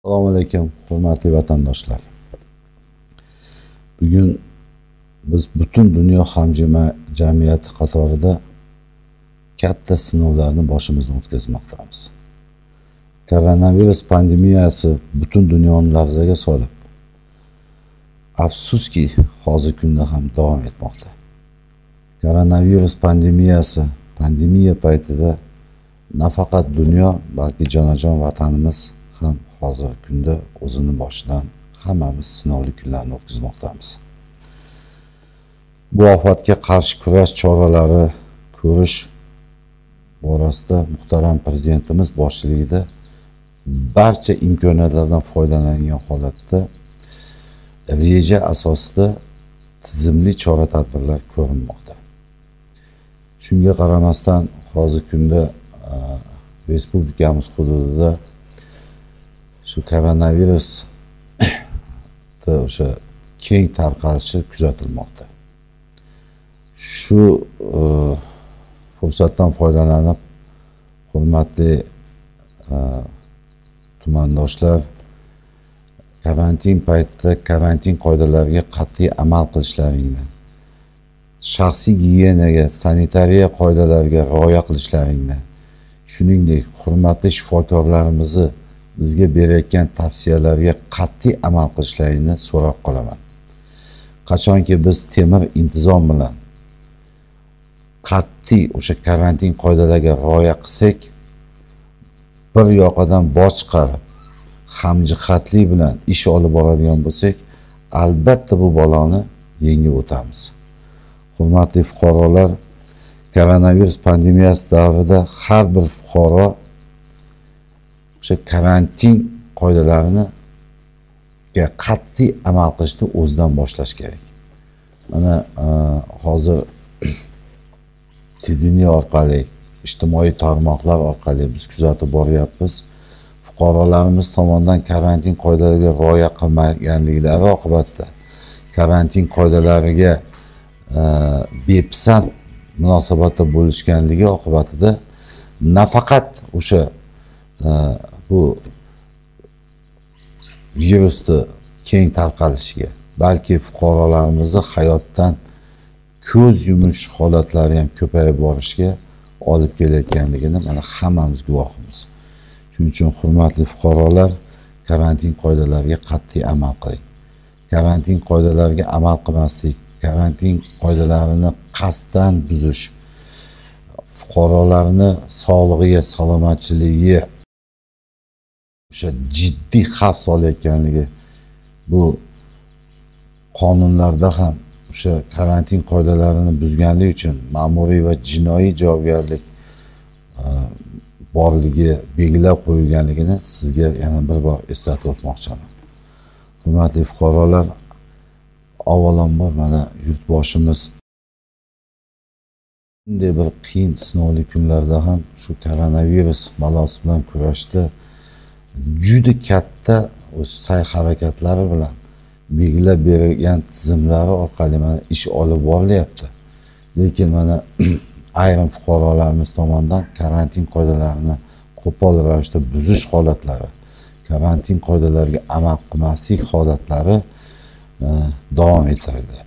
Assalomu alaykum, hurmatli vatandoshlar. Bugun biz butun dunyo hamjamiyati qatorida katta sinovlarni boshimizdan o'tkazmoqdamiz. Koronavirus pandemiyasi butun dunyoni larzaga solib, afsuski hozirgi kunda ham davom etmoqda. Koronavirus pandemiyasi pandemiya paytida nafaqat dunyo, balki jonajon vatanimiz ham hozirgi kunda o'zini boshidan hammamiz sinovli kunlarni o'tkazmoqdamiz. Bu ofatga qarshi kurash choralari ko'rish borasida muhtaram prezidentimiz boshchiligida barcha imkoniyatlardan foydalangan holatda reja asosida tizimli chora-tadbirlar ko'rilmoqda. Shunga qaramasdan hozirgi kunda respublikamiz hududida shu koronavirus o'sha keng tarqalishi kuzatilmoqda. Shu fursatdan foydalanib, hurmatli tumandoshlar, karantin paytida karantin qoidalariga qat'iy amal qilishlaringni, shaxsiy gigiyenaga, sanitariya qoidalariga rioya qilishlaringni, shuningdek, hurmatli shifokorlarimizni bizga berayotgan tavsiyalarga qat'iy amal qilishlaringni so'rab qolaman. Qachonki biz temir intizom bilan qat'iy o'sha karantin qoidalariga rioya qilsak, bir yoqadan bosh chiqarib, hamjihatlik bilan ish olib boradigan bo'lsak, albatta bu baloni yengib o'tamiz. Hurmatli fuqarolar, koronavirus pandemiyasi davrida har bir fuqaro o'sha karantin qoidalarini qat'iy amal qilishni o'zidan boshlash kerak. Mana hozir televideniye orqali, ijtimoiy tarmoqlar orqali biz kuzatib boryapmiz. Fuqarolarimiz tomonidan karantin qoidalariga rioya qilmaganliklari oqibatida karantin qoidalariga bepisand munosabatda bo'lishganligi oqibatida nafaqat o'sha bu virusni keng tarqalishiga, balki fuqarolarimizni hayotdan ko'z yumish holatlari ham ko'payib borishiga olib kelayotganligini mana hammamiz guvohimiz. Shuning uchun hurmatli fuqarolar, karantin qoidalariga qat'iy amal qiling. Karantin qoidalariga amal qilmaslik, karantin qoidalarini qasddan buzish fuqarolarni sog'lig'iga, salomatchiligiga o'sha jiddiy xavf solayotganligi, bu qonunlarda ham o'sha karantin qoidalarini buzganlik uchun ma'muriy va jinoiy javobgarlik borligi belgilab qo'yilganligini sizga yana bir bor eslatib o'tmoqchiman. Hurmatli fuqarolar, avvalambor mana yurtboshimiz bunday bir qiyin sinovli kunlarda ham shu koronavirus balosi bilan kurashda juda katta o'z sa'y-harakatlari bilan belgilab berilgan tizimlari orqali mana ish olib borilyapti. Lekin mana ayrim fuqarolarimiz tomonidan karantin qoidalarini qo'pol ravishda buzish holatlari, karantin qoidalariga amal qilmaslik holatlari davom ettirildi.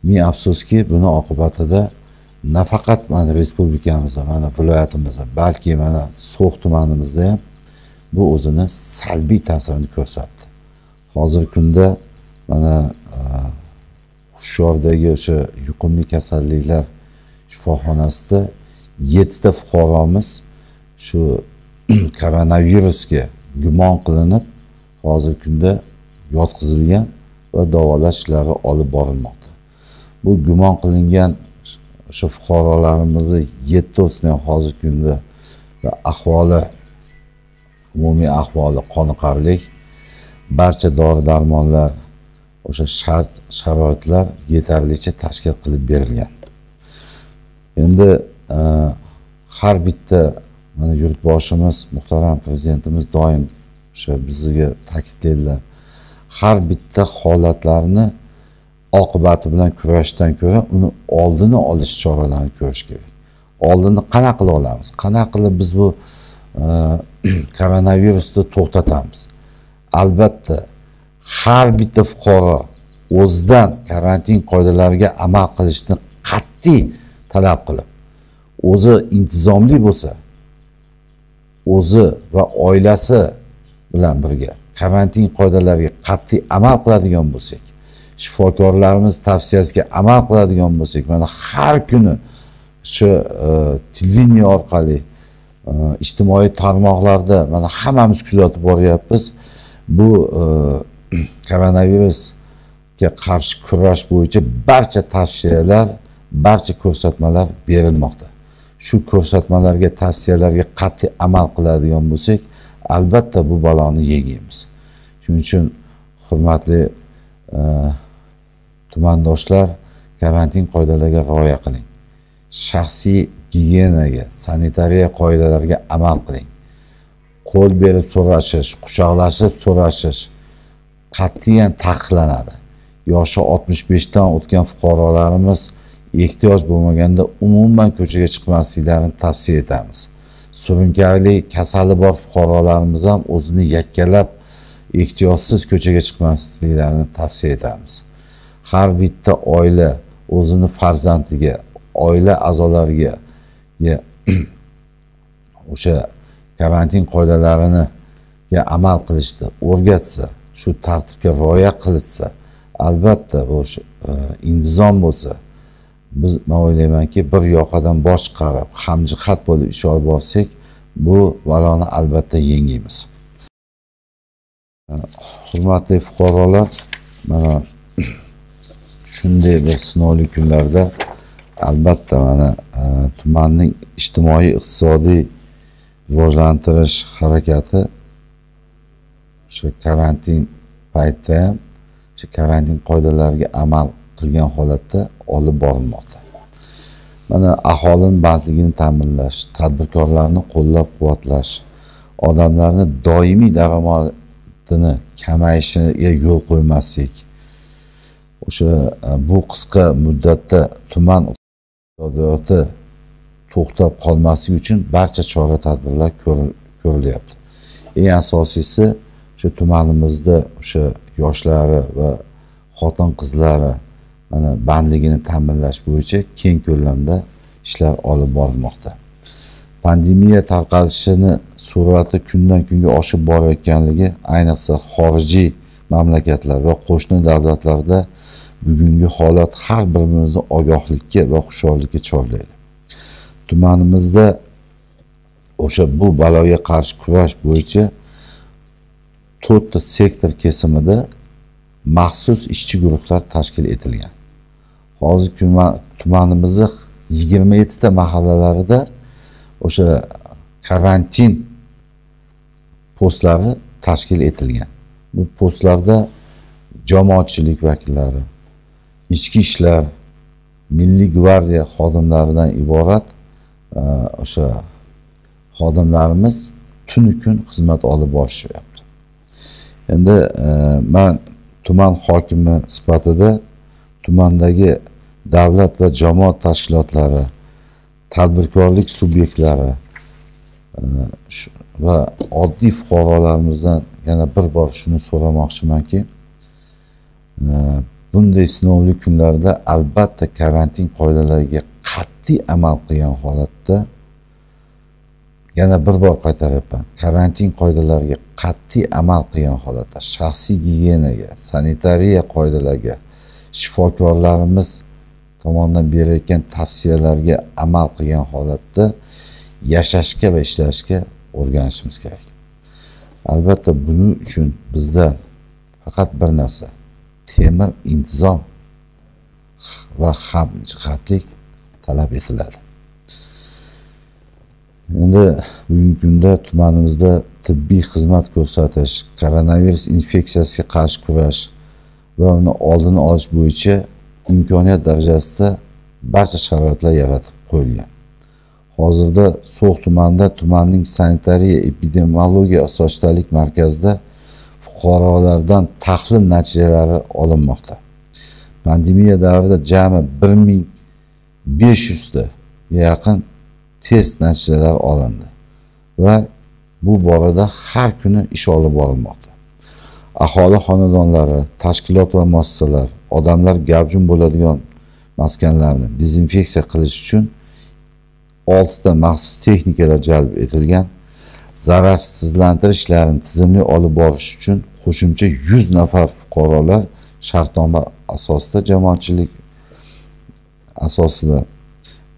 Ming afsuski, buni oqibatida nafaqat mana respublikamizda, mana viloyatimizda, balki mana So'x tumanimizda ham bu o'zini salbiy ta'sirini ko'rsatdi. Hozirgi kunda mana Hushyordagi o'sha yuqumli kasalliklar shifoxonasida 7 ta fuqaromiz shu koronavirusga gumon qilinib hozirgi kunda yotqizilgan va davolash ishlari olib borilmoqda. Bu gumon qilingan o'sha fuqarolarimizni 7tasini ham hozirgi kunda ahvoli, umumiy ahvoli qoniqarli. Barcha dori-darmonlar, o'sha shart sharoitlar yetarlicha tashkil qilib berilgan. Endi har bitta mana yurtboshimiz, muhtaram prezidentimiz doim o'sha bizga ta'kidlaydilar. Har bitta holatlarni oqibati bilan kurashdan ko'ra uni oldini olish choralarini ko'rish kerak. Oldini qanaqa qilib olamiz? Qanaqa qilib biz bu koronavirusni to'xtatamiz? Albatta har bitta fuqaro o'zidan karantin qoidalariga amal qilishni qat'iy talab qilib, o'zi intizomli bo'lsa, o'zi va oilasi bilan birga karantin qoidalariga qat'iy amal qiladigan bo'lsak, shifokorlarimiz tavsiyasiga amal qiladigan bo'lsak, mana har kuni shu televideniye orqali, ijtimoiy tarmoqlarda mana hammamiz kuzatib boryapmiz. Bu koronavirusga qarshi kurash bo'yicha barcha tavsiyalar, barcha ko'rsatmalar berilmoqda. Shu ko'rsatmalarga, tavsiyalarga qat'iy amal qiladigan bo'lsak, albatta bu baloni yengamiz. Shuning uchun hurmatli tumandoshlar, karantin qoidalariga rioya qiling. Shaxsiy gigiyenaga, sanitariya qoidalariga amal qiling. Qo'l berib so'rashish, quchoqlashib so'rashish qat'iyan taqiqlanadi. Yoshi 65 dan o'tgan fuqarolarimiz ehtiyoj bo'lmaganda umuman ko'chaga chiqmasliklarini tavsiya etamiz. Surunkali kasali bor fuqarolarimiz ham o'zini yakkalab ehtiyojsiz ko'chaga chiqmasliklarini tavsiya etamiz. Har bitta oila o'zini farzandiga, oila a'zolariga o'sha karantin qoidalarini amal qilishni o'rgatsa, shu tartibga rioya qilsa, albatta bu intizom bo'lsa, biz men o'ylaymanki, bir yoqadan bosh chiqarib, hamjihat bo'lib ish olib borsak, bu baloni albatta yengamiz. Hurmatli fuqarolar, mana shunday bir sinovli kunlarda albatta mana tumanning ijtimoiy iqtisodiy rivojlantirish harakati o'sha karantin paytida ham o'sha karantin qoidalariga amal qilgan holatda olib borilmoqda. Mana aholining bandligini ta'minlash, tadbirkorlarni qo'llab-quvvatlash, odamlarni doimiy daromadini kamayishiga yo'l qo'ymaslik, o'sha bu qisqa muddatda tuman iqtisodiyoti to'xtab qolmasligi uchun barcha chora-tadbirlar ko'rilyapti. Eng asosiysi o'sha tumanimizda o'sha yoshlari va xotin-qizlari mana bandligini ta'minlash bo'yicha keng ko'lamda ishlar olib borilmoqda. Pandemiya tarqalishini sur'ati kundan kunga oshib borayotganligi, ayniqsa xorijiy mamlakatlar va qo'shni davlatlarda bugungi holat har birimizni ogohlikka va hushyorlikka chorlaydi. Tumanimizda o'sha bu baloga qarshi kurash bo'yicha 4 ta sektor kesimida maxsus ishchi guruhlar tashkil etilgan. Hozir tumanimizning 27 ta mahallalarida o'sha karantin postlari tashkil etilgan. Bu postlarda jamoatchilik vakillari, ichki ishlar, Milliy gvardiya xodimlaridan iborat o'sha xodimlarimiz tunu kun xizmat olib borishyapti. Endi men tuman hokimi sifatida tumandagi davlat va jamoat tashkilotlari, tadbirkorlik subyektlari va oddiy fuqarolarimizdan yana bir bor shuni so'ramoqchimanki, bunday sinovli kunlarda albatta karantin qoidalariga qat'iy amal qilgan holatda, yana bir bor qaytaryapman, karantin qoidalariga qat'iy amal qilgan holatda, shaxsiy gigiyenaga, sanitariya qoidalariga, shifokorlarimiz tomonidan berilayotgan tavsiyalarga amal qilgan holatda yashashga va ishlashga o'rganishimiz kerak. Albatta buning uchun bizda faqat bir narsa: temir intizom va hamjihatlik talab etiladi. Endi bugungi kunda tumanimizda tibbiy xizmat ko'rsatish, koronavirus infeksiyasiga qarshi kurash va uni oldini olish bo'yicha imkoniyat darajasida barcha sharoitlar yaratib qo'yilgan. Hozirda So'x tumanida tumanning sanitariya epidemiologiya sochtalik markazida fuqarolardan tahlil natijalari olinmoqda. Pandemiya davrida jami 1500 ta yaqin test natijalari olindi va bu borada har kuni ish olib borilmoqda. Aholi xonadonlari, tashkilot va muassasalar, odamlar gavjum bo'ladigan maskanlarni dezinfeksiya qilish uchun 6 ta maxsus texnikalar jalb etilgan. Zararsizlantirish ishlarini tizimli olib borish uchun qo'shimcha 100 nafar fuqarolar shartnoma asosida jamoatchilik asosida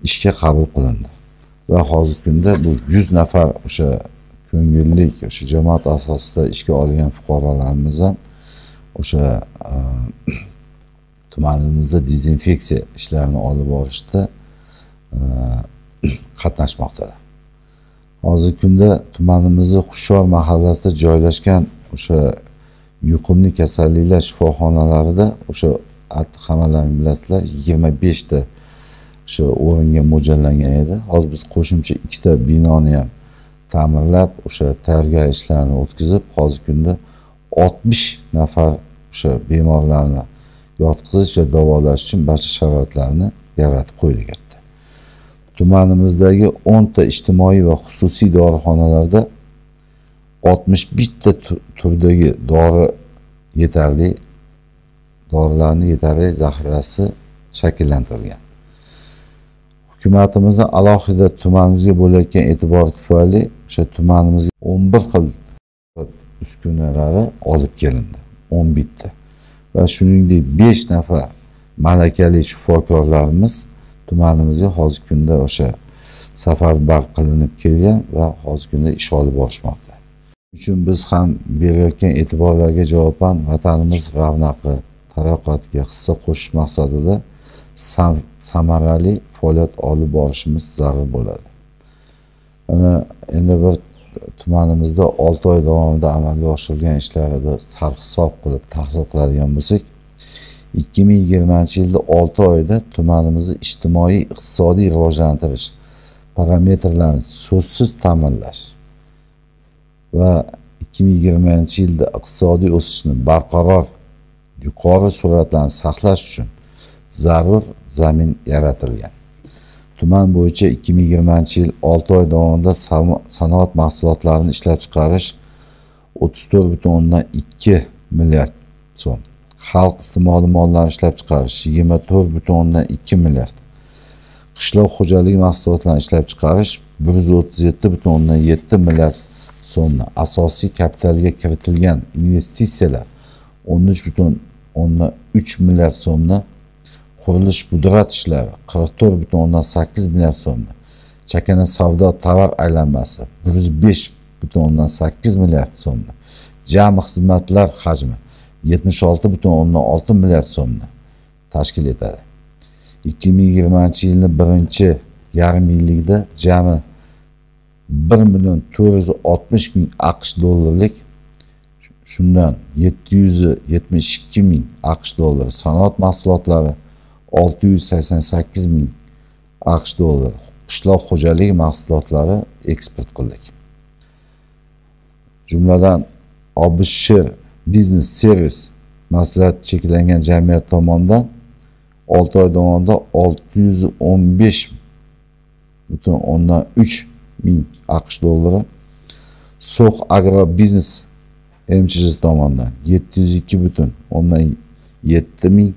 ishga qabul qilindi. Va hozirgi kunda bu 100 nafar o'sha ko'ngillik, o'sha jamoat asosida ishga olgan fuqarolarimiz ham o'sha tumanimizda dezinfeksiya ishlarini olib borishda qatnashmoqdalar. Hozirgi kunda tumanimizni Hushyor mahallasida joylashgan o'sha yuqumli kasalliklar shifoxonalarida o'sha hammalaring bilasizlar 25 ta o'sha o'ringa mo'ljallangan edi. Hozir biz qo'shimcha 2 ta binoni ham ta'mirlab, o'sha tayyorgarlik ishlarini o'tkazib, hozirgi kunda 60 nafar o'sha bemorlarni yotqizish va davolash uchun barcha sharoitlarni yaratib qo'ydik. Tumanimizdagi 10 ta ijtimoiy va xususiy dorixonalarda 61 ta turdagi dori yetarli, dorilarning yetarli zaxirasi shakllantirilgan. Hukumatimizning alohida tumanimizga bo'layotgan e'tibori tufayli o'sha tumanimizga 11 xil uskunalari olib kelindi, 11 ta. Va shuningdek 5 nafar malakali shifokorlarimiz tumanimizga hozirgi kunda o'sha safarbar qilinib kelgan va hozirgi kunda ish olib borishmoqda. Uchun biz ham berayotgan e'tiborlarga javoban vatanimiz ravnaqi, taraqqiyotiga hissa qo'shish maqsadida samarali faoliyat olib borishimiz zarur bo'ladi. Mana endi bir tumanimizda 6 oy davomida amalga oshirilgan ishlarni sarhisob qilib tahlil qiladigan bo'lsak, 2020-yilda 6 oyda tumanimizni ijtimoiy iqtisodiy rivojlantirish parametrlarini so'zsiz ta'minlash va 2020-yilda iqtisodiy o'sishni barqaror yuqori sur'atlarni saqlash uchun zarur zamin yaratilgan. Tuman bo'yicha 2020-yil 6 oy davomida sanoat mahsulotlarini ishlab chiqarish 34,2 milliard so'm, xalq iste'moli mollarini ishlab chiqarish 24,2 milliard, qishloq xo'jaligi mahsulotlarini ishlab chiqarish 137,7 milliard so'mni, asosiy kapitalga kiritilgan investitsiyalar 13,3 milliard so'mni, qurilish pudrat ishlari 44,8 milliard so'mni, chakana savdo tovar aylanmasi 105,8 milliard so'mni, jami xizmatlar hajmi 76,6 milliard so'mni tashkil etadi. 2020-yilning birinchi yarim yilligida jami 1 460 000 AQSh dollarlik, shundan 772 ming AQSh dollari sanoat mahsulotlari, 688 ming AQSh dollari qishloq xo'jaligi mahsulotlari eksport qildik. Jumladan, Obishsher Biznes Servis mas'uliyati cheklangan jamiyat tomonidan 6 oy davomida 615,3 ming AQSh dollari, So'x Agro Biznes MChZ tomonidan 702,7 ming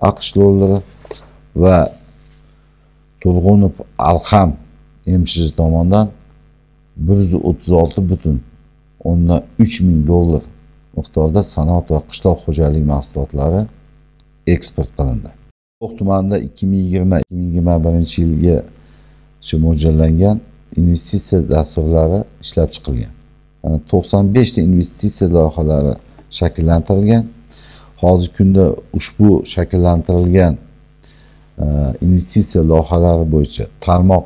AQSh dollari va Turg'unov Alham MChZ tomonidan 136,3 ming dollar miqdorida sanoat va qishloq xo'jaligi mahsulotlari eksport qilindi. So'x tumanida 2020-2021 yilga mo'ljallangan investitsiya dasturlari ishlab chiqilgan. Yani 95 ta investitsiya loyihalari shakllantirilgan. Hozirgi kunda ushbu shakllantirilgan investitsiya loyihalari bo'yicha tarmoq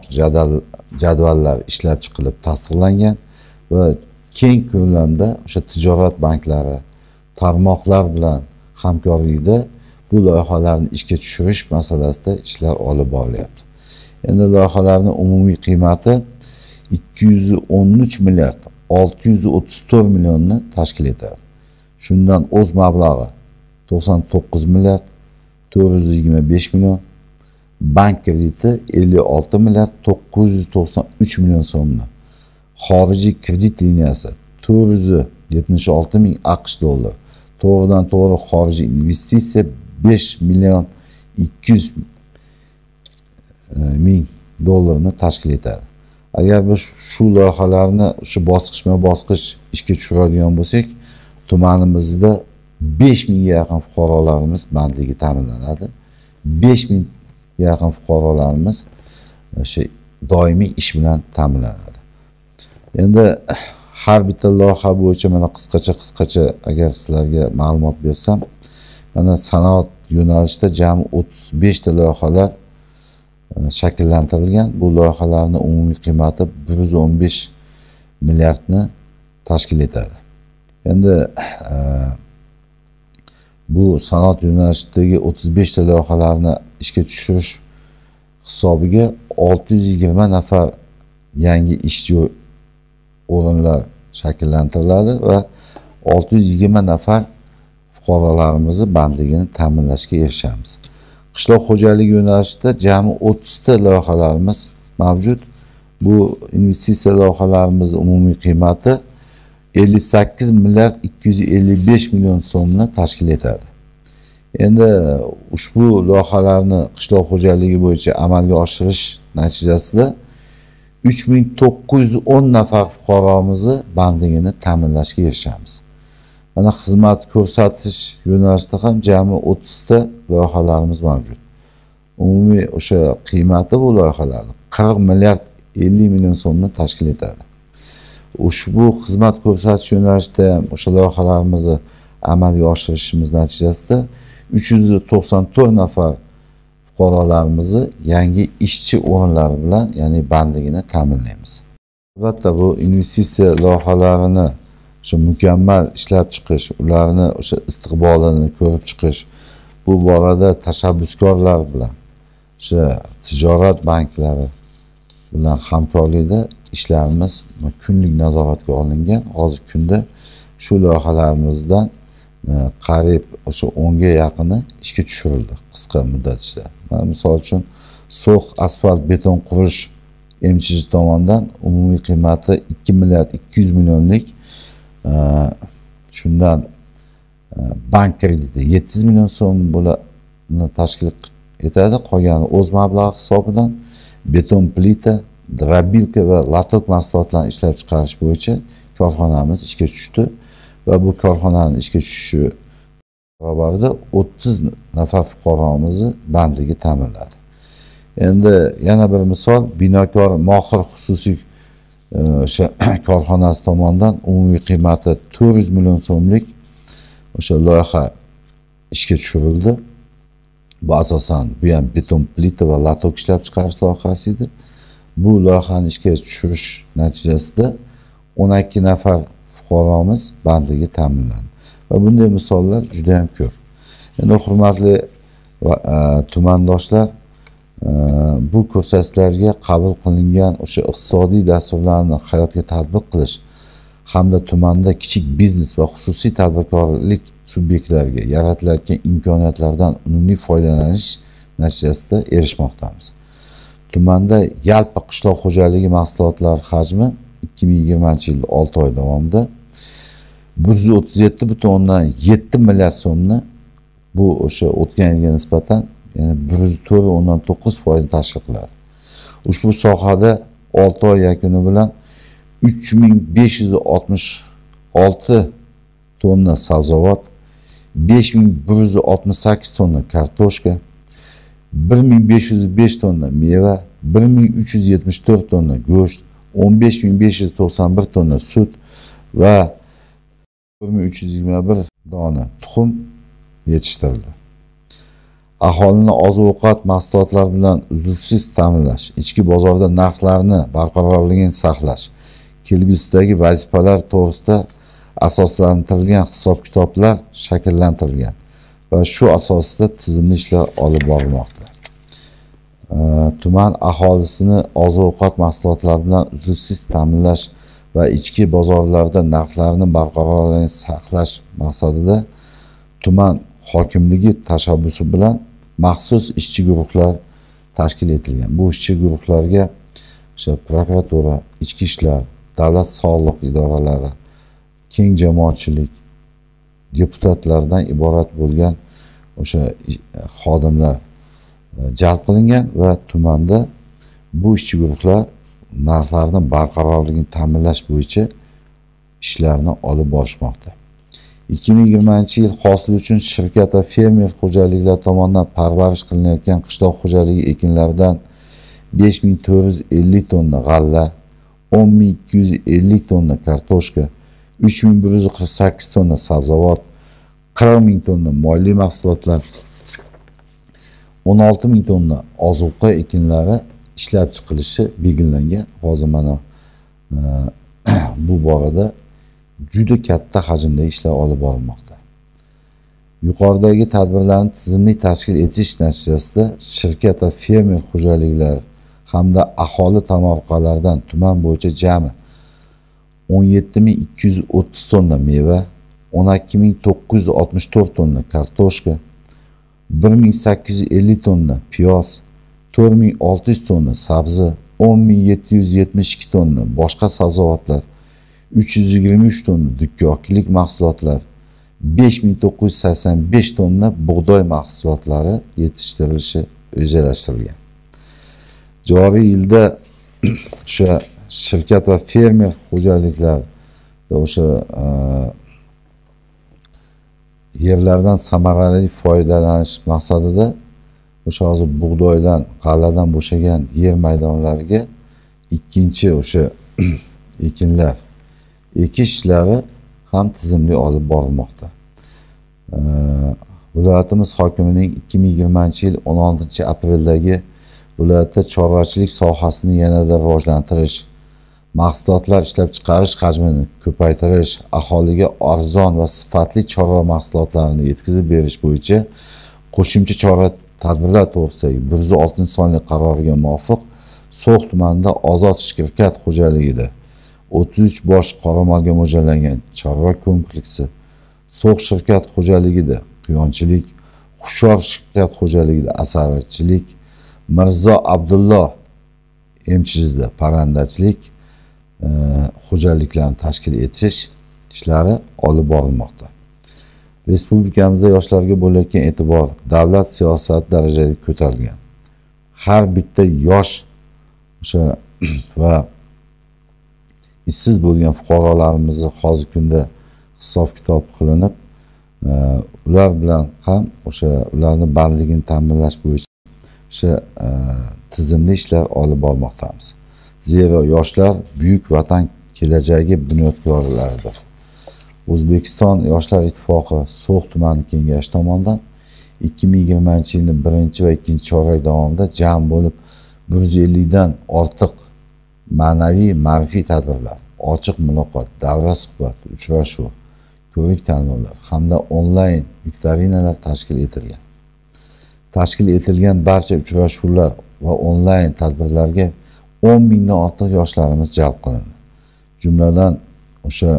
jadvallar ishlab chiqilib tasdiqlangan va keng ko'lamda o'sha tijorat banklari, tarmoqlar bilan hamkorlikda bu loyihalarni ishga tushirish masalasida ishlar olib borilyapti. Endi loyihalarning umumiy qiymati 213 milliard 634 millionni tashkil etadi. Shundan o'z mablag'i 99 milliard 425 million, bank krediti 56 milliard 993 million so'mni, xorijiy kredit liniyasi 476 ming AQSh dollari, To'g'ridan to'g'ri xorijiy investitsiya 5 million 200 ming dollarni tashkil etadi. Agar biz shu loyihalarni o'sha bosqichma-bosqich ishga tushiradigan bo'lsak, tumanimizda 5 mingga yaqin fuqarolarimiz bandligi ta'minlanadi. 5 mingga yaqin fuqarolarimiz o'sha doimiy ish bilan ta'minlanadi. Endi har bitta loyiha bo'yicha mana qisqacha agar sizlarga ma'lumot bersam, mana sanoat yo'nalishida jami 35 ta loyihalar shakllantirilgan. Bu loyihalarning umumiy qiymati 115 milliardni tashkil etadi. Endi bu sanoat yo'nalishidagi 35 ta loyihalarni ishga tushirish hisobiga 620 nafar yangi ishchi o'rinlar shakllantiriladi va 620 nafar fuqarolarimizni bandligini ta'minlashga erishamiz. Qishloq xo'jaligi yo'nalishida jami 30 ta loyihalarimiz mavjud. Bu investitsiya loyihalarimizning umumiy qiymati 58 milliard 255 million so'mni tashkil etadi. Endi ushbu loyihalarni qishloq xo'jaligi bo'yicha amalga oshirish natijasida 3910 nafar fuqaromizni bandligini ta'minlashga erishamiz. Mana xizmat ko'rsatish yo'nalishida ham jami 30 ta loyihalarimiz mavjud. Umumiy o'sha qiymati bu loyihalarning 40 milliard 50 million so'mni tashkil etadi. Ushbu xizmat ko'rsatish yo'nalishida ham o'sha loyihalarimizni amalga oshirishimiz natijasida 394 nafar fuqarolarimizni yangi ishchi o'rinlari bilan, ya'ni bandligini ta'minlaymiz. Albatta bu investitsiya loyihalarini o'sha mukammal ishlab chiqish, ularni o'sha istiqbolini ko'rib chiqish, bu borada tashabbuskorlar bilan, o'sha tijorat banklari bilan hamkorlikda ishlarimiz kunlik nazoratga olingan. Hozirgi kunda shu loyihalarimizdan qariyb o'sha 10 ga yaqini ishga tushirildi qisqa muddat ichida. Misol uchun So'x asfalt beton qurish MChJ tomonidan umumiy qiymati 2 milliard 200 millionlik, shundan bank krediti 700 million so'm bo'lani tashkil etadi. Qolgani o'z mablag'i hisobidan beton plita, drabilka va latok mahsulotlarini ishlab chiqarish bo'yicha korxonamiz ishga tushdi va bu korxonaning ishga tushishi barobarida 30 nafar fuqaromizni bandligi ta'minladi. Endi yana bir misol, Binokor Mohir xususiy o'sha korxonasi tomonidan umumiy qiymati 400 million so'mlik o'sha loyiha ishga tushirildi. Bu asosan bu ham beton plita va latok ishlab chiqarish loyihasi edi. Bu loyihani ishga tushirish natijasida 12 nafar fuqaromiz bandligi ta'minlandi. Va bunday misollar juda ham ko'p. Endi hurmatli tumandoshlar, bu ko'rsatkichlarga qabul qilingan o'sha iqtisodiy dasturlarni hayotga tatbiq qilish hamda tumanda kichik biznes va xususiy tadbirkorlik subyektlariga yaratilayotgan imkoniyatlardan unumli foydalanish natijasida erishmoqdamiz. Tumanda yalpi qishloq xo'jaligi mahsulotlari hajmi 2020-yil 6 oy davomida 137,7 milliard so'mni, bu o'sha o'tgan yilga nisbatan ya'ni 104,9% tashkil qiladi. Ushbu sohada 6 oy yakuni bilan 3566 tonna sabzavot, 5168 tonna kartoshka, 1505 tonna meva, 1374 tonna go'sht, 15591 tonna sut va 1321 dona tuxum yetishtirildi. Aholini oziq-ovqat mahsulotlari bilan uzluksiz ta'minlash, ichki bozorda narxlarni barqarorligini saqlash, kelgusidagi vazifalar to'g'risida asoslantirilgan hisob-kitoblar shakllantirilgan va shu asosda tizimli ishlar olib borilmoqda. Tuman aholisini oziq-ovqat mahsulotlari bilan uzluksiz ta'minlash va ichki bozorlarda narxlarni barqarorligini saqlash maqsadida tuman hokimligi tashabbusi bilan maxsus ishchi guruhlar tashkil etilgan. Bu ishchi guruhlarga o'sha prokuratura, ichki ishlar, davlat sog'liq idoralari, keng jamoatchilik deputatlardan iborat bo'lgan o'sha xodimlar jalb qilingan va tumanda bu ishchi guruhlar narxlarni barqarorligini ta'minlash bo'yicha ishlarni olib borishmoqda. 2020-yil hosili uchun shirkat va fermer xo'jaliklari tomonidan parvarish qilinayotgan qishloq xo'jaligi ekinlaridan 5450 tonna g'alla, 10250 tonna kartoshka, 3148 tonna sabzavot, 40 000 tonna moyli mahsulotlar, 16 000 tonna ozuqa ekinlari ishlab chiqilishi belgilangan. Hozir mana bu borada juda katta hajmda ishlar olib borilmoqda. Yuqoridagi tadbirlarni tizimli tashkil etish natijasida shirkat va fermer xo'jaliklari hamda aholi tomorqalaridan tuman bo'yicha jami 17230 tonna meva, 12964 tonna kartoshka, 1850 tonna piyoz, 4600 tonna sabzi, 10772 tonna boshqa sabzavotlar, 323 tonna dukkaklik mahsulotlar, 5985 tonna bug'doy mahsulotlari yetishtirilishi rejalashtirilgan. Joriy yilda o'sha shirkat va fermer xo'jaliklarida o'sha yerlardan samarali foydalanish maqsadida o'sha hozir bug'doydan, g'alladan bo'shagan yer maydonlariga ikkinchi o'sha ekinlar ekish ishlari ham tizimli olib borilmoqda. Viloyatimiz hokimining 2020-yil 16-apreldagi viloyatda chorvachilik sohasini yanada rivojlantirish, mahsulotlar ishlab chiqarish hajmini ko'paytirish, aholiga arzon va sifatli chorva mahsulotlarini yetkazib berish bo'yicha qo'shimcha chora tadbirlar to'g'risidagi 106-sonli qaroriga muvofiq So'x tumanida Ozod shirkat xo'jaligida 33 bosh qoramolga mo'ljallangan chorva kompleksi, So'x shirkat xo'jaligida quyonchilik, Hushyor shirkat xo'jaligida asalarichilik, Mirzo Abdulloh MChZda parrandachilik xo'jaliklarni tashkil etish ishlari olib borilmoqda. Respublikamizda yoshlarga bo'layotgan e'tibor davlat siyosati darajasiga ko'tarilgan. Har bitta yosh o'sha va ishsiz bo'lgan fuqarolarimizni hozirgi kunda hisob-kitob qilinib, ular bilan ham o'sha ularni bandligini ta'minlash bo'yicha o'sha tizimli ishlar olib bormoqdamiz. Zero yoshlar buyuk vatan kelajagi bunyodkorlaridir. O'zbekiston Yoshlar Ittifoqi So'x tumani kengashi tomonidan 2020-yilning 1 va 2 chorak davomida jam bo'lib 150 dan ortiq ma'naviy ma'rifiy tadbirlar, ochiq muloqot, davra suhbat, uchrashuv, ko'rik tanlovlar hamda onlayn viktorinalar tashkil etilgan. Tashkil etilgan barcha uchrashuvlar va onlayn tadbirlarga 10 mingdan ortiq yoshlarimiz jalb qilindi. Jumladan o'sha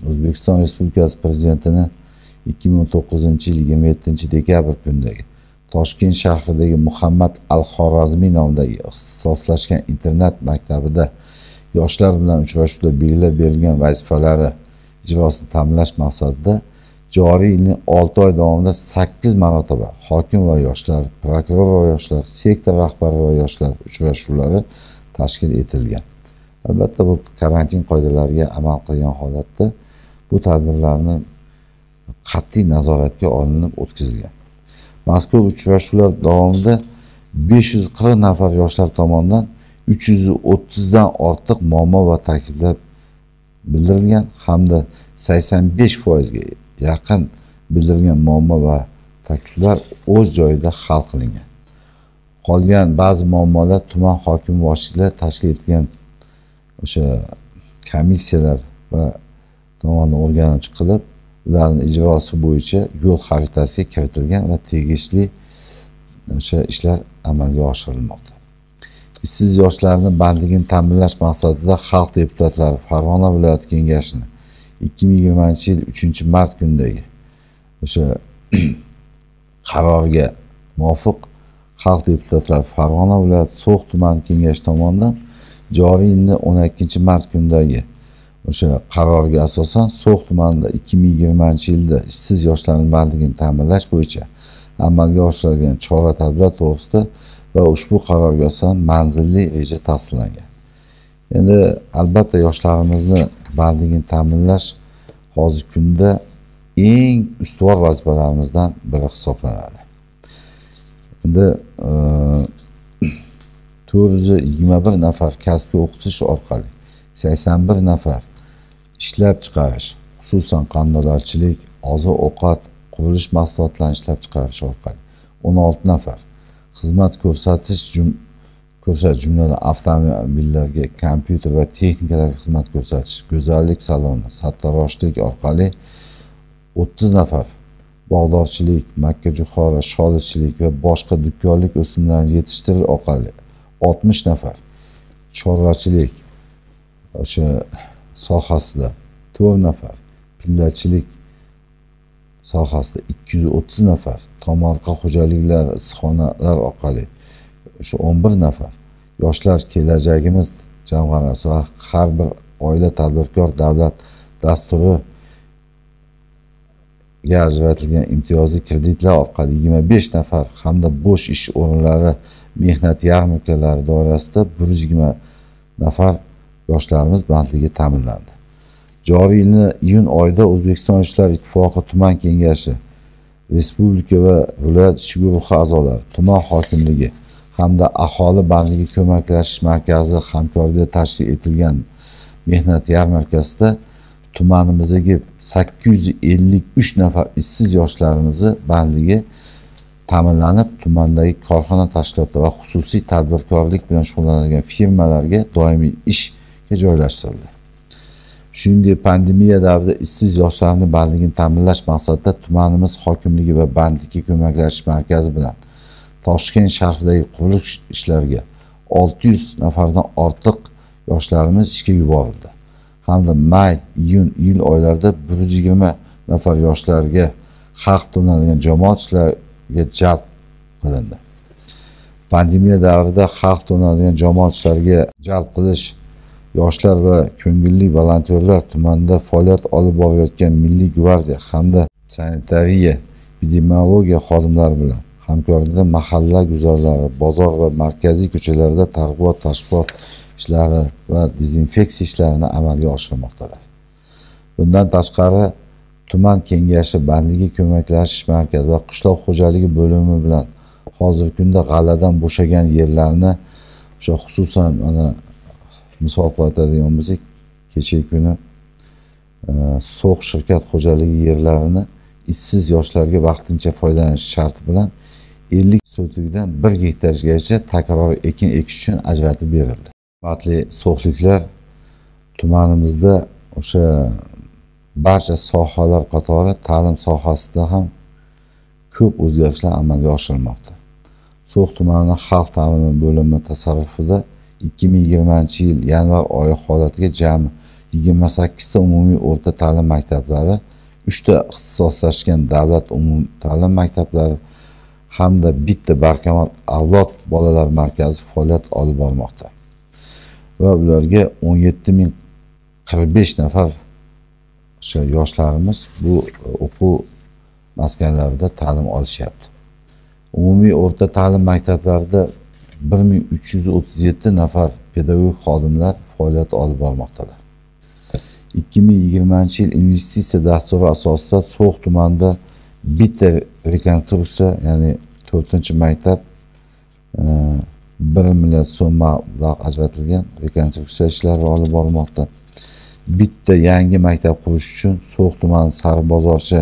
O'zbekiston Respublikasi Prezidentini 2019-yil 27-dekabr kunidagi Toshkent shahridagi Muhammad al-Xorazmiy nomidagi ixtisoslashgan internat maktabida yoshlar bilan uchrashuvda belgilab berilgan vazifalari ijrosini ta'minlash maqsadida joriy yilning 6 oy davomida 8 marotaba hokim va yoshlar, prokuror va yoshlar, sektor rahbari va yoshlar uchrashuvlari tashkil etilgan. Albatta bu karantin qoidalariga amal qilgan holatda bu tadbirlarni qat'iy nazoratga olinib o'tkazilgan. Mazkur uchrashuvlar davomida 540 nafar yoshlar tomonidan 330 dan ortiq muammo va takliflar bildirilgan hamda 85% ga yaqin bildirilgan muammo va takliflar o'z joyida hal qilingan. Qolgan ba'zi muammolar tuman hokimi boshliqlar tashkil etgan o'sha komissiyalar va tomonidan o'rganib chiqilib, ularning ijrosi bo'yicha yo'l xaritasiga kiritilgan va tegishli o'sha ishlar amalga oshirilmoqda. Ishsiz yoshlarning bandligini ta'minlash maqsadida xalq deputatlari Farg'ona viloyati kengashini 2020-yil 3-mart kunidagi o'sha qarorga muvofiq xalq deputatlari Farg'ona viloyati So'x tumani kengashi tomonidan joriy yilning 12-mart kunidagi O'sha qarorga asosan So'x tumanida 2020-yilda ishsiz yoshlarning bandligini ta'minlash bo'yicha amalga oshirilgan chora-tadbirlar to'g'risida va ushbu qarorga asosan manzilli reja tasdiqlangan. Endi albatta yoshlarimizni bandligini ta'minlash hozirgi kunda eng ustuvor vazifalarimizdan biri hisoblanadi. Endi 421 nafar kasbga o'qitish orqali 81 nafar ishlab chiqarish, xususan qandolatchilik, oziq-ovqat, qurilish mahsulotlarini ishlab chiqarish orqali 16 nafar xizmat ko'rsatish jumladan avtomobillarga, kompyuter va texnikalarga xizmat ko'rsatish, go'zallik saloni, sartaroshlik orqali 30 nafar bog'dorchilik, makkajo'xori, sholichilik va boshqa do'konlik o'simlarni yetishtirish orqali 60 nafar chorvachilik o'sha sohasida 4 nafar, pillachilik sohasida 230 nafar, tomorqa xo'jaliklar, issiqxonalar orqali o'sha 11 nafar yoshlar kelajagimiz jamg'armasi va har bir oila tadbirkor davlat dasturiga ajratilgan imtiyozli kreditlar orqali 25 nafar hamda bo'sh ish o'rinlari mehnat yarmarkalari doirasida 120 nafar yoshlarimiz bandligi ta'minlandi. Joriy yilni iyun oyida O'zbekiston Yoshlar Ittifoqi tuman kengashi, respublika va viloyat ish guruhi a'zolari, tuman hokimligi hamda aholi bandligi ko'maklashish markazi hamkorligida tashkil etilgan mehnat yarmarkasida tumanimizdagi 853 nafar ishsiz yoshlarimizni bandligi ta'minlanib, tumandagi korxona tashkiloti va xususiy tadbirkorlik bilan shug'ullanadigan firmalarga doimiy ishga joylashtirildi. Shuningdek, pandemiya davrida ishsiz yoshlarning bandligini ta'minlash maqsadida tumanimiz hokimligi va bandlikka ko'maklashish markazi bilan Toshkent shahridagi qurilish ishlariga 600 nafardan ortiq yoshlarimiz ishga yuborildi. Hamda may, iyun, iyul oylarida 120 nafar yoshlarga haq to'lanadigan jamoat ishlariga jalb qilindi. Pandemiya davrida haq to'lanadigan jamoat ishlariga jalb qilish yoshlar va ko'ngilli volontyorlar tumanda faoliyat olib borayotgan Milliy gvardiya hamda sanitariya epidemiologiya xodimlari bilan hamkorlikda mahalla guzarlari, bozor va markaziy ko'chalarda targ'ibot tashviqot ishlari va dezinfeksiya ishlarini amalga oshirmoqdalar. Bundan tashqari tuman kengashi bandligi ko'maklashish markazi va qishloq xo'jaligi bo'limi bilan hozirgi kunda g'alladan bo'shagan yerlarni o'sha xususan mana misol qilib aytadigan bo'lsak, kechagi kuni So'x shirkat xo'jaligi yerlarini ishsiz yoshlarga vaqtincha foydalanish sharti bilan 50 sotixdan 1 gektargacha takror ekin ekish uchun ajratib berildi. Hurmatli so'xliklar, tumanimizda o'sha barcha sohalar qatori ta'lim sohasida ham ko'p o'zgarishlar amalga oshirilmoqda. So'x tumani xalq ta'limi bo'limi tasarrufida 2020-yil yanvar oyi holatiga jami 28 ta umumiy o'rta ta'lim maktablari, 3 ta ixtisoslashgan davlat umumiy ta'lim maktablari hamda bitta barkamol avlod bolalar markazi faoliyat olib bormoqda. Va ularga 17045 nafar o'sha yoshlarimiz bu o'quv maskanlarida ta'lim olishyapti. Umumiy o'rta ta'lim maktablarida 1337 nafar pedagog xodimlar faoliyat olib bormoqdalar. 2020-yil investitsiya dasturi asosida So'x tumanida bitta rekonstruksiya, ya'ni 4-maktab 1 milliard so'm mablag' ajratilgan rekonstruksiya ishlari olib borilmoqda. Bitta yangi maktab qurish uchun So'x tumani Saribozorcha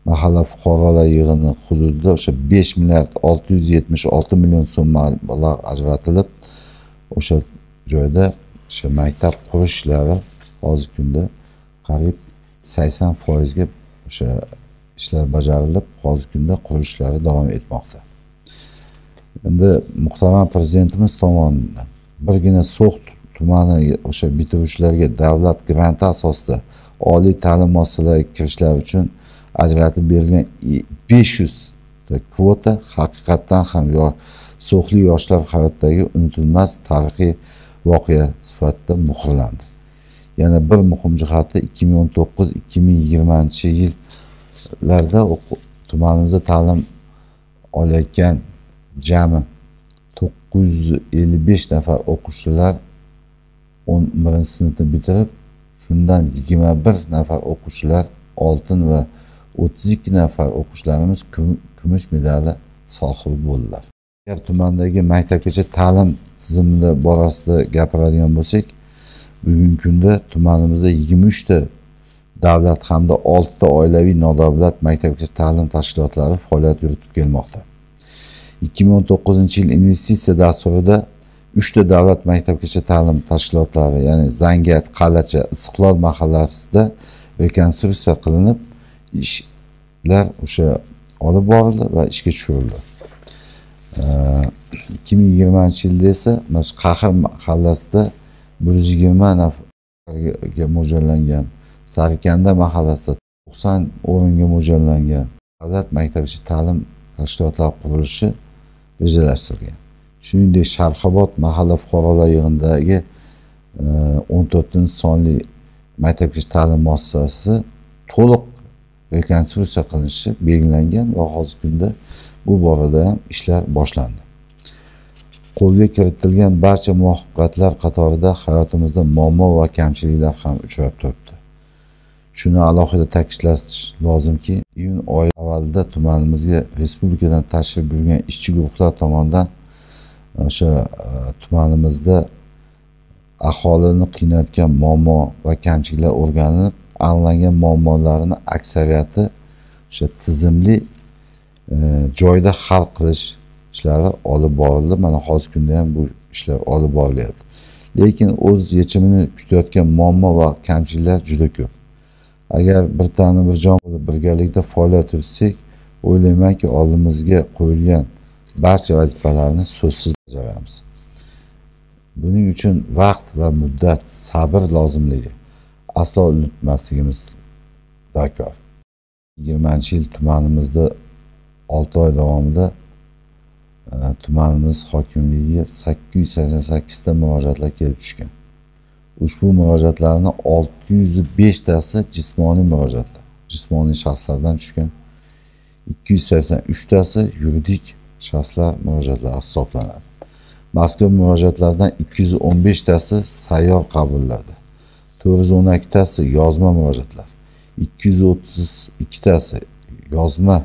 mahalla fuqarolar yig'ini hududida o'sha 5 milliard 676 million so'm mablag' ajratilib, o'sha joyda o'sha maktab qurish ishlari hozirgi kunda qariyb 80% ga o'sha ishlar bajarilib, hozirgi kunda qurilish ishlari davom etmoqda. Endi muhtaram prezidentimiz tomonidan birgina So'x tumani o'sha bitiruvchilarga davlat granti asosida oliy ta'lim muassasalariga kirishlari uchun ajratib berilgan 500 ta kvota haqiqatdan ham so'xli yoshlar hayotidagi unutilmas tarixiy voqea sifatida muhrlandi. Yana bir muhim jihati 2019-2020 yillarda tumanimizda ta'lim olayotgan jami 955 nafar o'quvchilar 11-sinfni bitirib, shundan 21 nafar o'quvchilar oltin va 32 nafar o'quvchilarimiz kumush medali sohibi bo'ldilar. Agar tumandagi maktabgacha ta'lim tizimida borasida gapiradigan bo'lsak, bugungi kunda tumanimizda 23 ta davlat hamda 6 ta oilaviy nodavlat maktabgacha ta'lim tashkilotlari faoliyat yuritib kelmoqda. 2019-yil investitsiya dasturida 3 ta davlat maktabgacha ta'lim tashkilotlari, ya'ni Zangat, Qalacha, Istiqlol mahallasida rekonstruksiya qilinib, ishlar o'sha olib borildi va ishga tushirildi. 2020-yilda esa mana shu Qahr mahallasida 120 nafarga mo'ljallangan, Sarikanda mahallasida 90 o'ringa mo'ljallangan davlat maktabgacha ta'lim tashkilotlari qurilishi rejalashtirilgan. Shuningdek, Sharqobod mahalla fuqarolar yig'inidagi 14-sonli maktabgacha ta'lim muassasasi to'liq rekonstruksiya qilinishi belgilangan va hozirgi kunda bu borada ham ishlar boshlandi. Qo'lga kiritilgan barcha muvaffaqiyatlar qatorida hayotimizda muammo va kamchiliklar ham uchrab turibdi. Shuni alohida ta'kidlash lozimki, iyun oyi avvalida tumanimizga respublikadan tashrif buyurgan ishchi guruhlar tomonidan o'sha tumanimizda aholini qiynayotgan muammo va kamchiliklar o'rganilib, aniqlangan muammolarni aksariyati o'sha tizimli joyda hal qilish ishlari olib borildi. Mana hozirgi kunda ham bu ishlar olib borilyapti. Lekin o'z yechimini kutayotgan muammo va kamchiliklar juda ko'p. Agar bir tani bir jon bo'lib birgalikda faoliyat yuritsak, o'ylaymanki, oldimizga qo'yilgan barcha vazifalarni so'zsiz bajaramiz. Buning uchun vaqt va muddat, sabr lozimligi aslo unutmasligimiz darkor. 20-yil tumanimizda 6 oy davomida tumanimiz hokimligiga 888 ta murojaatlar kelib tushgan. Ushbu murojaatlarning 605 tasi jismoniy murojaatlar, jismoniy shaxslardan tushgan, 283 tasi yuridik shaxslar murojaatlari hisoblanadi. Mazkur murojaatlardan 215 tasi sayyor qabullarda, 412 tasi yozma murojaatlar, 232 tasi yozma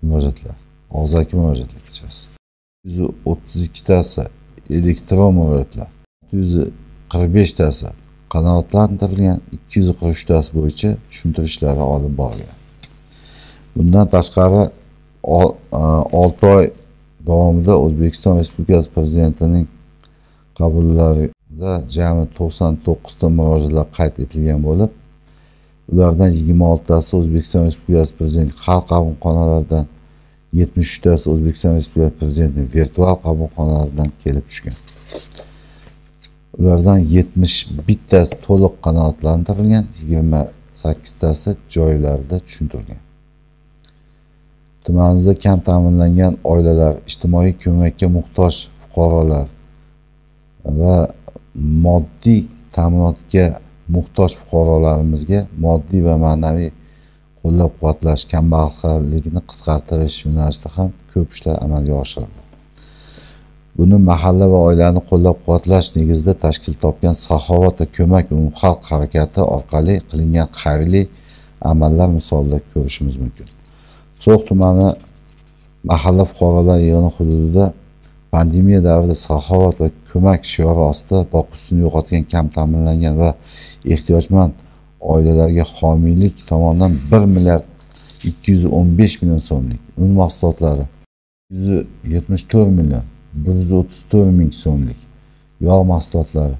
murojaatlar, og'zaki murojaatlar kechirasiz, 132 tasi elektron murojaatlar, 145 tasi qanoatlantirilgan, 243 tasi bo'yicha tushuntirishlari olib borilgan. Bundan tashqari 6 oy davomida O'zbekiston Respublikasi Prezidentining qabullarida jami 99 ta murojaatlar qayd etilgan bo'lib, ulardan 26 tasi O'zbekiston Respublikasi Prezidenti xalq qabulxonalaridan, 73 tasi O'zbekiston Respublikasi Prezidentining virtual qabulxonalaridan kelib tushgan. Ulardan 71 tasi to'liq qanoatlantirilgan, 28 tasi joylarida tushuntirilgan. Tumanimizda kam ta'minlangan oilalar, ijtimoiy ko'makka muhtoj fuqarolar va moddiy ta'minotga muhtoj fuqarolarimizga moddiy va ma'naviy qo'llab-quvvatlash, kambag'allikni qisqartirish yo'nalishida ham ko'p ishlar amalga oshirildi. Buni mahalla va oilani qo'llab-quvvatlash negizida tashkil topgan Saxovat va ko'mak umumxalq harakati orqali qilingan xayrli amallar misolida ko'rishimiz mumkin. So'x tumani mahalla fuqarolar yig'ini hududida pandemiya davrida saxovat va ko'mak shiori ostida boquvchisini yo'qotgan, kam ta'minlangan va ehtiyojmand oilalarga homiylik tomonidan 1 milliard 215 million so'mlik un mahsulotlari, 174 million 134 ming so'mlik yog' mahsulotlari,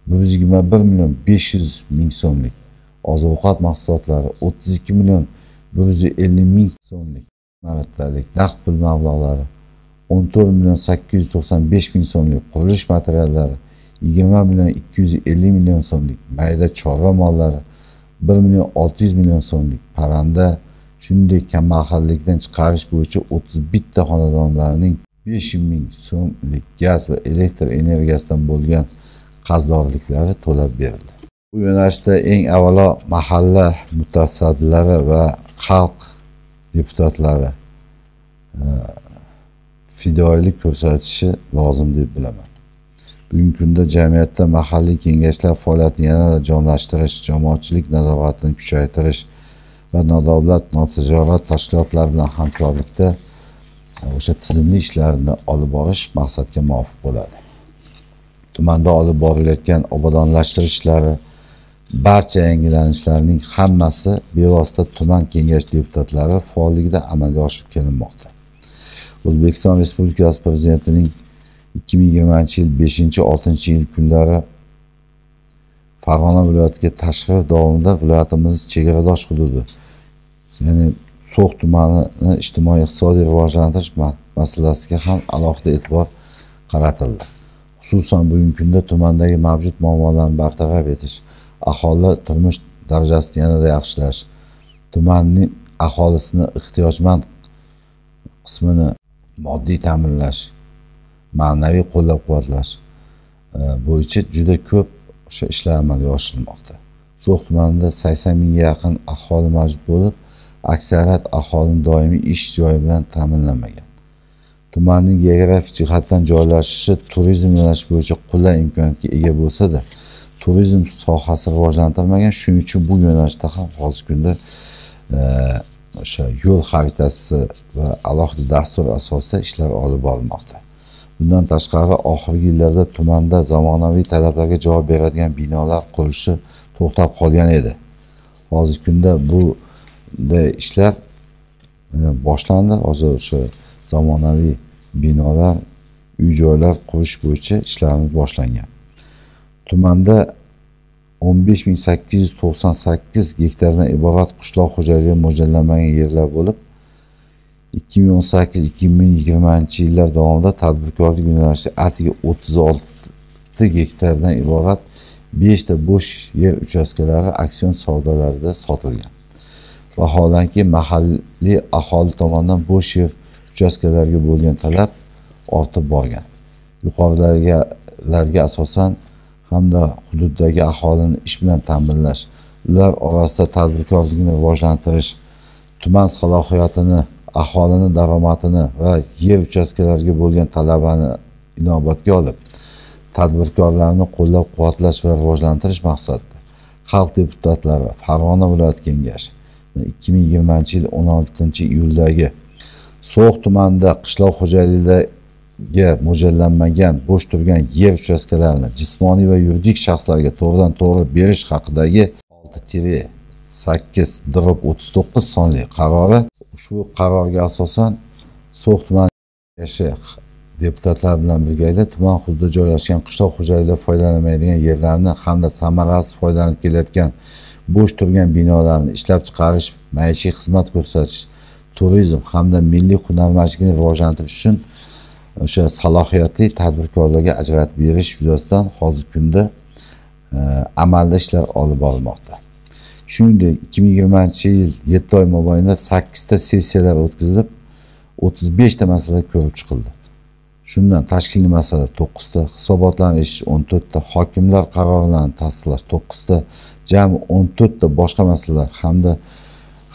121 million 500 ming so'mlik oziq-ovqat mahsulotlari, 32 million 150 ming so'mlik marotalik naqd pul mablag'lari, 14 million 895 ming so'mlik qurilish materiallari, 20 million 250 million so'mlik mayda chorva mollari, 1 million 600 million so'mlik parranda, shuningdek kambag'allikdan chiqarish bo'yicha 31 ta xonadonlarning 500 ming so'mlik gaz va elektr energiyasidan bo'lgan qarzdorliklari to'lab berildi. Bu yo'nalishda eng avvalo mahalla mutasaddilari va xalq deputatlari fidoyilik ko'rsatishi lozim deb bilaman. Bugungi kunda jamiyatda mahalliy kengashlar faoliyatini yanada jonlashtirish, jamoatchilik nazoratini kuchaytirish va nodavlat notijorat tashkilotlari bilan hamkorlikda o'sha tizimli ishlarni olib borish maqsadga muvofiq bo'ladi. Tumanda olib borilayotgan obodonlashtirish ishlari, barcha yangilanishlarning hammasi bevosita tuman kengash deputatlari faolligida amalga oshirib kelinmoqda. O'zbekiston Respublikasi Prezidentining 2020-yil 5-6-iyul kunlari Farg'ona viloyatiga tashrif davomida viloyatimiz chegaradosh hududi, ya'ni So'x tumanini ijtimoiy-iqtisodiy rivojlantirish masalasiga ham alohida e'tibor qaratildi. Xususan, bugungi kunda tumandagi mavjud muammolarni bartaraf etish, aholi turmush darajasini yanada yaxshilash, tumanning aholisini ehtiyojmand qismini moddiy ta'minlash, ma'naviy qo'llab-quvvatlash bo'yicha juda ko'p o'sha ishlar amalga oshirilmoqda. So'x tumanida 80 mingga yaqin aholi mavjud bo'lib, aksariyat aholini doimiy ish joyi bilan ta'minlanmagan. Tumanning geografik jihatdan joylashishi turizm yo'nalishi bo'yicha qulay imkoniyatga ega bo'lsa-da, turizm sohasi rivojlantirilmagan. Shuning uchun bu yo'nalishda ham hozirgi kunda o'sha yo'l xaritasi va alohida dastur asosida ishlar olib borilmoqda. Bundan tashqari, oxirgi yillarda tumanda zamonaviy talablarga javob beradigan binolar qurilishi to'xtab qolgan edi. Hozirgi kunda bu ishlar boshlandi. Hozir o'sha zamonaviy binolar, uy-joylar qurish bo'yicha ishlarimiz boshlangan. Tumanda 15 898 gektardan iborat qishloq xo'jaligiga mo'ljallanmagan yerlar bo'lib, 2018-2020 yillar davomida tadbirkorlik yo'nalishida atigi 36 gektardan iborat 5 ta bo'sh yer uchastkalari auksion savdolarida sotilgan. Vaholanki, mahalliy aholi tomonidan bo'sh yer uchastkalariga bo'lgan talab ortib borgan. Yuqoridagilarga asosan hamda hududdagi aholini ish bilan ta'minlash, ular orasida tadbirkorlikni rivojlantirish, tuman salohiyatini, aholini daromadini va yer uchastkalariga bo'lgan talabani inobatga olib, tadbirkorlarni qo'llab-quvvatlash va rivojlantirish maqsadida xalq deputatlari Farg'ona viloyat kengashi 2020-yil 16-iyuldagi So'x tumanida qishloq xo'jaligiga mo'ljallanmagan bo'sh turgan yer uchastkalarini jismoniy va yuridik shaxslarga to'g'ridan-to'g'ri berish haqidagi 6-8/39 sonli qarori, ushbu qarorga asosan So'x tuman kengashi deputatlar bilan birgalikda tuman hududida joylashgan qishloq xo'jaligida foydalanilmaydigan yerlarni hamda samarasiz foydalanib kelayotgan bo'sh turgan binolarni ishlab chiqarish, maishiy xizmat ko'rsatish, turizm hamda milliy hunarmandchilikni rivojlantirish uchun o'sha salohiyatli tadbirkorlarga ajratib berish yuzasidan hozirgi kunda amalda ishlar olib borilmoqda. Shuningdek, 2020-yil 7 oy mobaynida 8 ta sessiyalar o'tkazilib, 35 ta masala ko'rib chiqildi. Shundan tashkiliy masala 9 ta, hisobotlarni eshitish 14 ta, hokimlar qarorlarini tasdiqlash 9 ta, jami 14 ta boshqa masalalar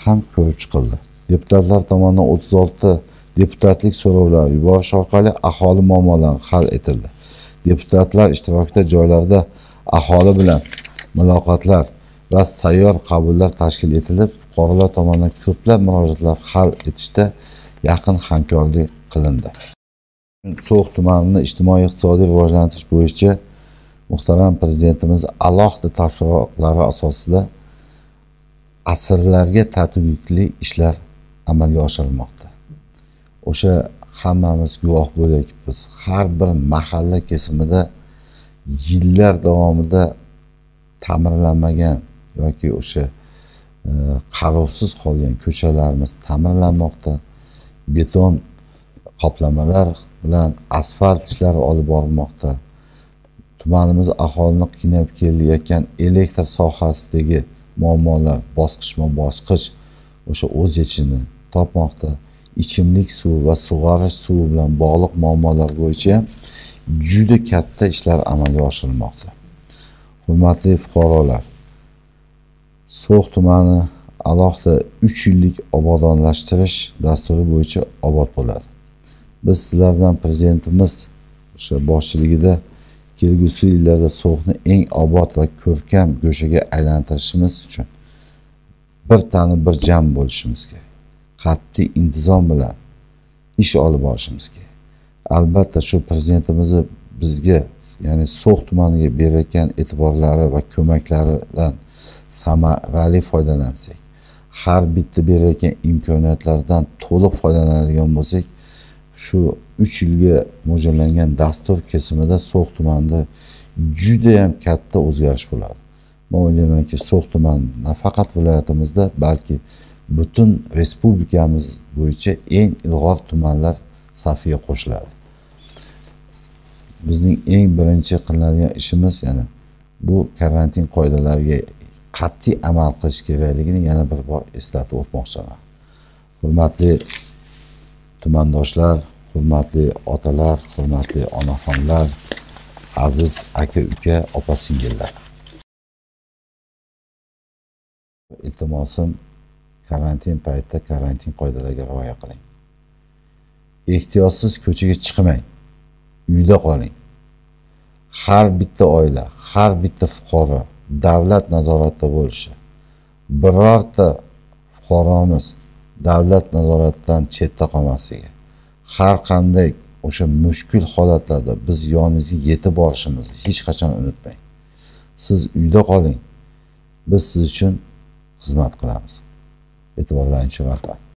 ham ko'rib chiqildi. Deputatlar tomonidan 36 deputatlik so'rovlari yuborish orqali aholi muammolari hal etildi. Deputatlar ishtirokida joylarda aholi bilan muloqotlar va sayyor qabullar tashkil etilib, fuqarolar tomonidan ko'plab murojaatlar hal etishda yaqin hamkorlik qilindi. So'x tumanini ijtimoiy-iqtisodiy rivojlantirish bo'yicha muhtaram prezidentimiz alohida topshiriqlari asosida asrlarga tatbiqli ishlar amalga oshirilmoqda. O'sha hammamiz guvoh bo'lyapmiz. Har bir mahalla kesimida yillar davomida ta'mirlanmagan yoki o'sha qarovsiz qolgan ko'chalarimiz ta'mirlanmoqda. Beton qoplamalar bilan asfalt ishlari olib borilmoqda. Tumanimiz aholini qiynab kelayotgan elektr sohasidagi muammolar bosqichma-bosqich o'sha o'z yechimini topmoqda. Ichimlik suvi va sug'orish suvi bilan bog'liq muammolar bo'yicha ham juda katta ishlar amalga oshirilmoqda. Hurmatli fuqarolar, So'x tumani alohida 3 yillik obodonlashtirish dasturi bo'yicha obod bo'ladi. Biz sizlar bilan prezidentimiz o'sha boshchiligida kelgusi yillarda So'xni eng obod va ko'rkam go'shaga aylantirishimiz uchun bir tani bir jam bo'lishimiz kerak. Qat'iy intizom bilan ish olib borishimiz kerak. Albatta shu prezidentimizni bizga, ya'ni So'x tumaniga berayotgan e'tiborlari va ko'maklaridan samarali foydalansak, har bitta berayotgan imkoniyatlardan to'liq foydalanadigan bo'lsak, shu 3 yilga mo'ljallangan dastur kesimida So'x tumanida juda ham katta o'zgarish bo'ladi. Men o'ylaymanki, So'x tumani nafaqat viloyatimizda, balki butun respublikamiz bo'yicha eng ilg'or tumanlar safiga qo'shiladi. Bizning eng birinchi qilinadigan ishimiz yana bu karantin qoidalariga qat'iy amal qilish kerakligini yana bir bor eslatib o'tmoqchiman. Hurmatli tumandoshlar, hurmatli otalar, hurmatli onaxonlar, aziz aka-uka, opa-singillar. Iltimosim, karantin paytida karantin qoidalariga rioya qiling. Ehtiyotsiz ko'chaga chiqmang. Uyda qoling. Har bitta oila, har bitta fuqaro davlat nazoratida bo'lishi, birorta fuqaromiz davlat nazoratidan chetda qolmasligi, har qanday o'sha mushkul holatlarda biz yoningizga yetib borishimizni hech qachon unutmang. Siz uyda qoling. Biz siz uchun xizmat qilamiz. E'tiborlaringiz uchun rahmat.